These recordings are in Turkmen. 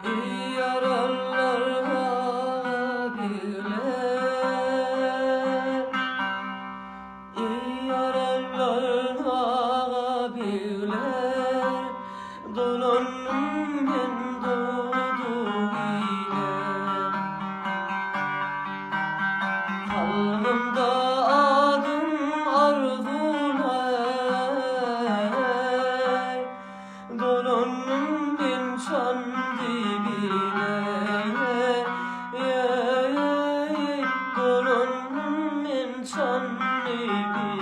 Ýaralar bile Ýaralar bile Dolandım men dogduk ile. Kalbymda adyň arzuwlar Dolannym men Çandybile, Dolannym men Çandybile.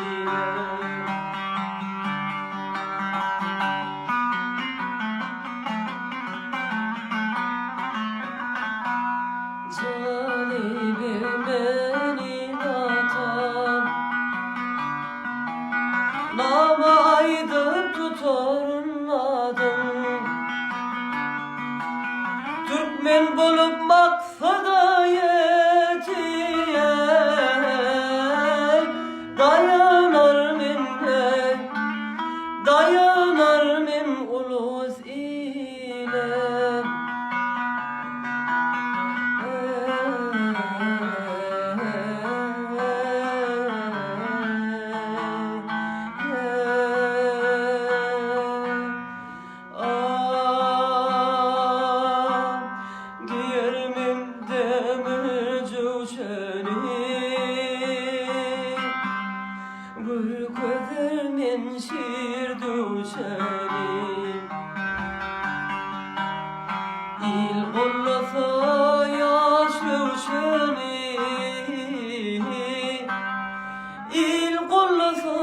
Jany bermeni atam. Nama aýdyp tutaryn adyň. Türkmen bolup maksada ýetýän, Daýanar men, daýanar men ulus ile. Giýermen demir jöwşeni, Görkezermen şir döwşeni. Il gollasa ýaş röwşeni, Il gollasa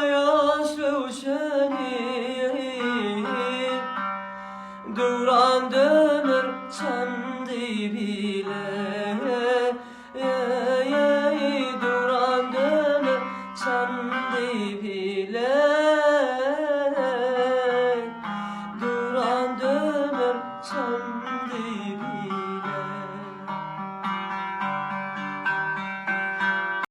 ýaş röwşeni, Döwran döner Çandybile. Döwran döner Çandybile. Döwran döner Çandybile.